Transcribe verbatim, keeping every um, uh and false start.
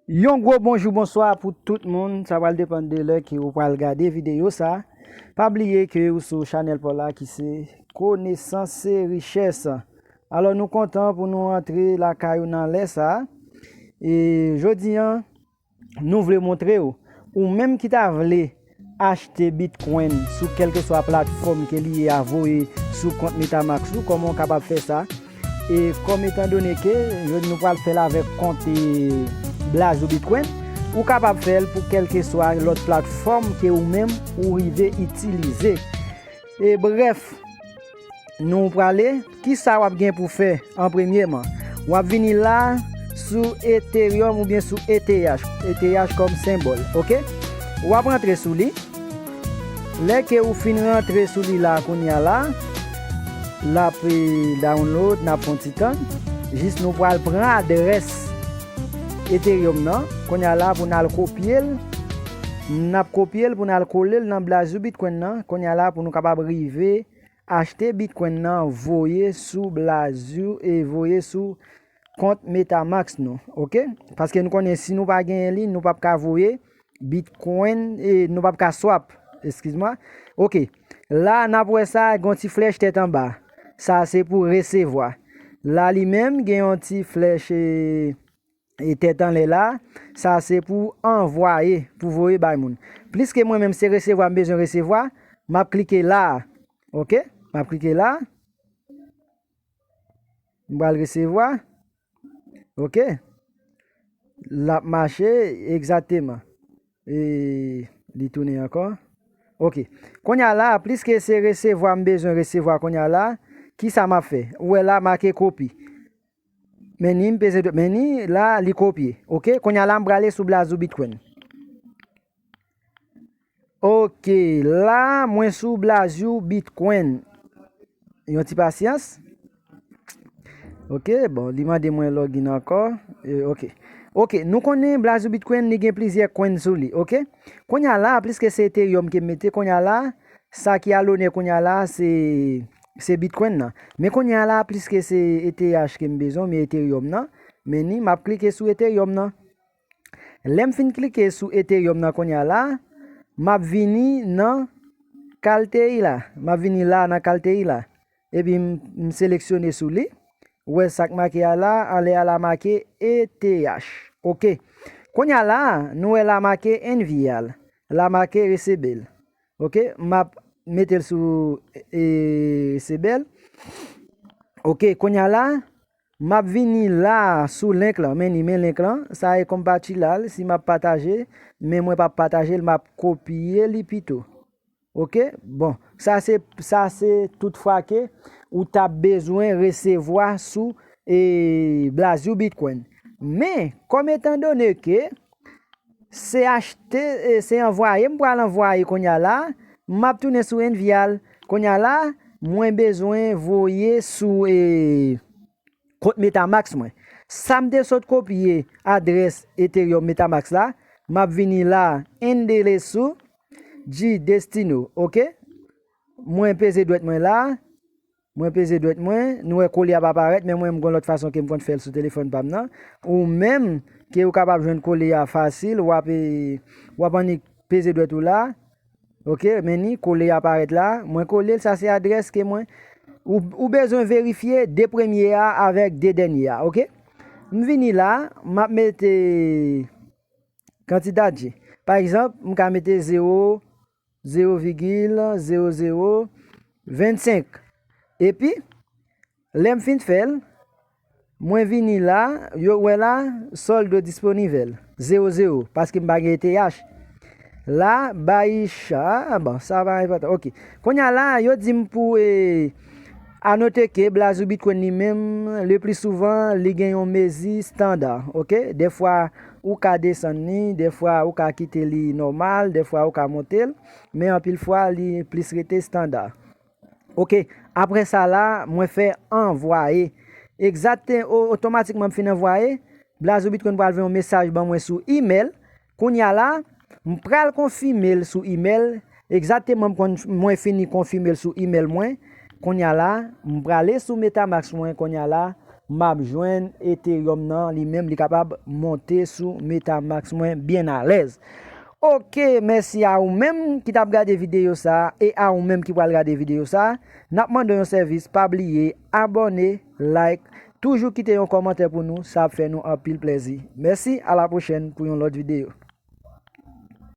Yon gwo bonjou, bonswa pou tout moun. Sa pral depann de lè ke ou pral gade videyo sa. Pa bliye ke ou sou chanèl pa w la ki se Konesans se Richès. Alò, nou kontan pou nou antre lakay ou nan lè sa. E jodi a, nou vle montre w, ou menm ki ta vle achte Bitcoin sou kèlkeswa platfòm ke li ye a, voye sou kont Metamask ou, kòman w kapab fè sa. E kòm etan done ke jodi nou pral fè l avèk kont, e, Blazoo Bitcoin, ou kapab fè l pou kèlkeswa lòt platfòm ke ou menm ou rive itilize. E brèf, nou prale, kisa w ap gen pou fè an premyèman? W ap vini la sou Ethereum oubyen sou E T H, E T H kòm senbòl, oke? W ap rantre sou li. Lè ke ou fin rantre sou li la, kounye a la, l ap, e, download, n ap fè yon ti tann. Jis nou pral pran adrès Ethereum nan. Kounye a la, pou n al kopye l, n ap kopye l pou n al kole l nan Blazoo Bitcoin nan. Kounye a la, pou nou kapab rive achte Bitcoin nan, voye sou Blazoo e voye sou kont Metamask nou, oke? Paske nou konnen si nou pa genyen li, nou p ap ka voye Bitcoin, e nou p ap ka swap, eskiz mwa. Oke, la n ap wè sa, gen yon ti flèch tèt anba. Sa se pou resevwa. La li menm, gen yon ti flèch, e, e tèt anlè la. Sa se pou anvwaye, pou voye bay moun. Pliske mwen menm se resevwa, m bezwen resevwa, m ap klike la. Oke? M ap klike la. M pral resevwa. Oke. L ap mache egzakteman. E li tounen ankò. Oke. Kounye a la, pliske se resevwa, m bezwen resevwa kounye a la, kisa m ap fè? Ou wè la make kopi. Men ni m peze dwèt, men ni la li kopye. Oke, kounye a la m prale sou Blazoo Bitcoin. Oke, la mwen sou Blazoo Bitcoin. Yon ti pasyans. Oke, bon, li mande mwen login ankò. E, oke. Oke, nou konnen Blazoo Bitcoin li gen plizyè coin sou li, oke? Kounye a la, pliske se Ethereum ke m mete, kounye a la, sa ki a lonè kounye a la, se, se Bitcoin nan. Men kounye a la, pliske se E T H ke m bezwen, men Ethereum nan, men ni m ap klike sou Ethereum nan. Lè m fin klike sou Ethereum nan kounye a la, m ap vini nan Caltei la. M ap vini la nan Caltei la. Epi m, m seleksyone sou li. Ou wè sa k make a la, anlè a la make E T H. Oke. Kounye a la, nou wè la make envial. La make resebèl. Oke, m ap mete l sou, e, resebèl. Oke, kounye a la, m ap vini la sou link lan. Men ni, men link lan. Sa e kòm pati la, si m ap pataje, men mwen p ap pataje l, m ap kopye li pito. Oke? Bon, sa se, sa se tout fwa ke ou t ap bezwen resevwa sou, e, Blazoo Bitcoin. Men, kòm etan done ke se achte, e, se anvwaye m pral anvwaye kounye a la, m ap tounen sou envial. Kounye a la, mwen bezwen voye sou, e, kont Metamask mwen. Sa m te sot kopye adrès Ethereum Metamask la, m ap vini la, endereço de destino, oke? Mwen peze dwèt mwen la, mwen peze dwèt mwen, nou wè kole a pa parèt, men mwen m gon lòt fason ke m konn fè l sou telefòn pa m nan. Ou menm, ke ou kapab jwenn kole a fasil, w ap, e, w ap annik peze dwèt ou la, oke, men ni kole a parèt la. Mwen kole l, sa se adrès ke mwen. Ou, ou bezwen verifye de premye a avèk de dènye a, oke? M vini la, m ap mete kantite dje. Pa egzanp, m ka mete zewo, zewo vigil zewo zewo vennsenk. Epi, lè m fin fè l, mwen vini la, yo wè la, soldo disponible, zewo zewo, paske m pa gen E T H. La, Baisha, ah, bon, sa pa enpòtan. Oke. Kounye a la, yo di m pou, e, anote ke Blazoo Bitcoin li menm, le pli souvan, li gen yon mezi estanda, oke? Dèfwa, ou ka desann li, dèfwa, ou ka kite li nòmal, dèfwa, ou ka monte l, men anpil fwa, li plis rete estanda. Oke, apre sa la, mwen fè anvwaye. Egzakte, o-, otomatikman m fin anvwaye, Blazoo Bitcoin pral voye yon mesaj ban mwen sou imèl. Kounye a la, m pral konfime l sou imèl. Egzakteman m konn, mwen fini konfime l sou imèl mwen. Kounye a la, m prale sou Metamask mwen. Kounye a la, m ap jwenn Ethereum nan, li menm li kapab monte sou Metamask mwen byen alèz. Ok, mèsi a ou menm ki t ap gade videyo sa a, e a ou menm ki pral gade videyo sa a, n ap mande w yon sèvis, pa bliye abòne, like, toujou kite yon kòmantè pou nou, sa ap fè nou anpil plèzi. Mèsi, a la pwochèn pou yon lòt videyo.